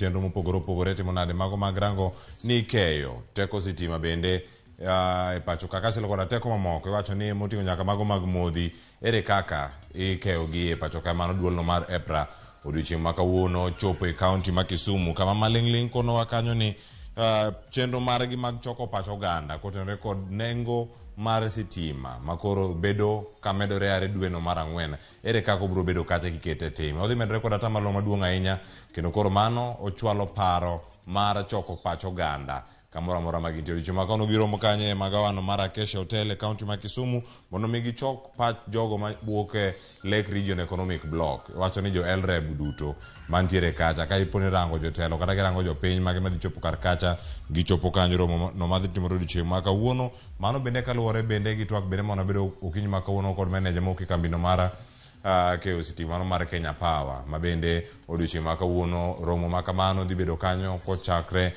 chenro mopogore opogore timo nade mago mag rango ni ikeyo teko sitima bende e pacho ka kaachiel koda teko mamoko iwacho ni moting'o nyaka mago mag modhi ere kaka ikeyogi e pacho ka mano duolno mar EPRA odiochieng' ma kawuono chopo e kaunti ma Kisumu kama maling'ling' konowa kanyo ni chenro margi mag choko pach oganda kotenore kod nengo mar sitima makoro bedo kamedore are dweno mar ang'wen ere kaka obiro bedo kacha kikete tim odhi medore kod atamalo maduong' ahinya kendo koro mano ochwalo paro mar choko pach oganda kamoro amora ma gintie. Odiochieng' ma kawuono giromo kanye e magawano mar Acacia Hotel e kaunti ma Kisumu mondo mi gichok pach jogo mawuok e Lake Region Economic Bloc. Wacho ni jo LREB duto mantiere kacha ka ipo ni rango jotelo kata girango jopiny mage madhi chopo kar kacha gichopo kanyo romo no madhi timore odiochieng' ma kawuono. Mano bende kaluwore bende gi twak bende mane wabedo okinyi ma kawuono kod meneja mowuok e kambino mar keyo sitima mano mar Kenya Power ma bende odiochieng' ma kawuono romo ma kamano dhi bedo kanyo kochakre.